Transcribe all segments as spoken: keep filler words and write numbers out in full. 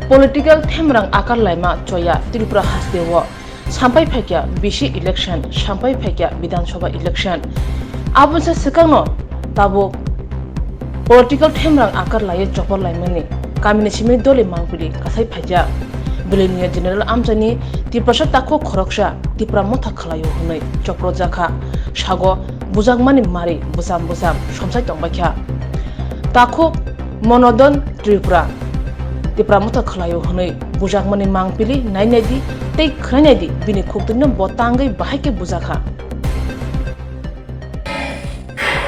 Political themrang akar laima choya Tripura hasteo. Sampai phaikya bisi election, sampai phaikya Bidhan Sabha election. Aboni se swkangno tabuk political themrang akar laiwi chopor laimani kamini simi doli mangpili kasai phaikya. Beliniya general amchaini Tiprasa takhuk khoroksa Tipra motha khlaio hwnwi chopro jakha. Sago bujakmani mari bwsam bwsam somsai tongbaikha. Takhuk Monodon Tripura, Tipra motha khlaio hwnwi bujakmani mangpili nai naidi tei khwnai naidi bini khuktwino bo tangwi bahai khe bujakha.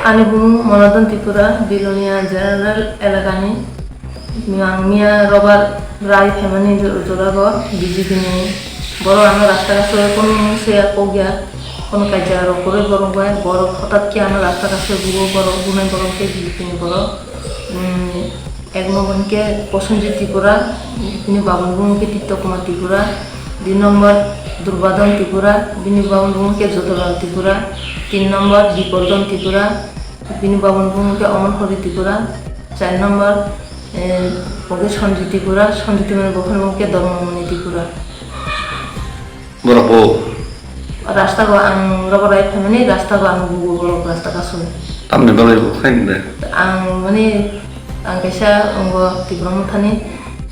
Ani bumung Monodon Tripura, Bilonia General Elakani. Ang miya robar rai phaimani jo-, jorago B J P ni borok ano rasta kaso kunu se kokya, kono kaisa rok kwrwi borok bai, borok hothat khe ano rasta kaso bugo borok, bunai borok khe B J P ni borok. Hmm, ek number hwnkhe Prosenjit Tripura, bini babani bumung khe Titya Kumar Tripura, dui number Durbadon Tripura, bini babani bumung khe Jodolal Tripura, tin number Bipordon Tripura, bini babani bumung khe Omon Hori Tripura, char number, eh, bo khe Sanjit Tripura, Sanjit Tripura ni bokhorok khe Dharmamani Tripura. Borok bo? Rasta go ang rogo rai phaimani, rasta go ang bugo borok rasta kasui. Tamni bagwi bo khaini de? Ang mani, ang kaisa ongo Tipra Mothani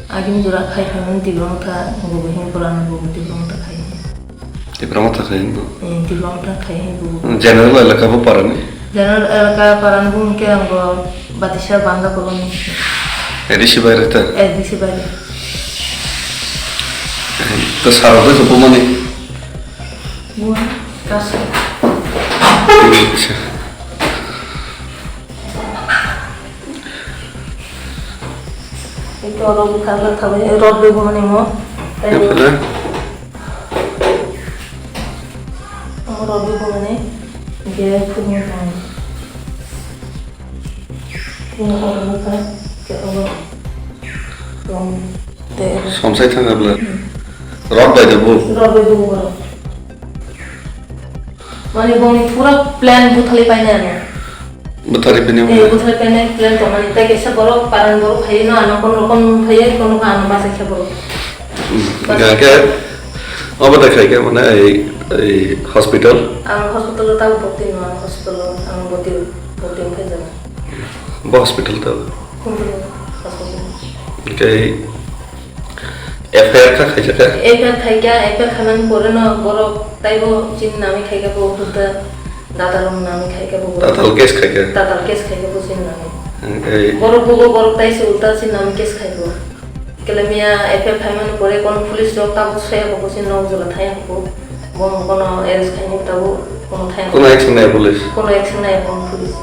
agini jora khai phaimani, Tipra Motha ongo bo hin pura ang bugo Tipra Motha khai. Tipra Motha khai hingo? Eh, Tipra Motha khai hingo. General elaka bo parani? General elaka parani bumung khe ang bo Batisa Banda Colony. A D C baire ta? A D C baire. To saro de ko mani? Bua, kaso. Acha. Ito oro bukha bukha bai rod bai bumani mo. Tei Epele? Oro bumani ge phungo tong. Oro bukha ke oro tong. Tei oro. Somsai thang abla. Hmm. Rod bai de bu. Rod bai bu oro. Mani bongni pura plan buthalwi painai ano. Buthalwi painai. Eh, buthalwi painai plan tongmani. Tai kaisa borok, paran borok phaiwi no ano kono rokom phaiwi kono kha ano bachai khe borok. Hmm. Bas. Ga khe obo da khai khe mane ei, ei hospital? Ang hospital o tabuk bhorti no, ang hospital o ang bhorti, bhorti wngkha jaga. Bo hospital to? Kumbul hospital. Hwnkhe F I R kha khaijak kha? F I R khaikha, F I R khaimani pore no borok taibo chini nami khaikha bo hurda, datal rok nami khaikha bo borok. Datal case khaikha? Datal case khaikha bo chini nami. Hwnkhe borok bugo borok tai se ulta chini nami case khaikha. Kele miya F I R khaimani pore kono police rok tabuk soya kho bo chini nok jora thaya kho. Bo kono arrest khaini tabuk kono thaya kho. Kono action nai police? Kono action nai kono police.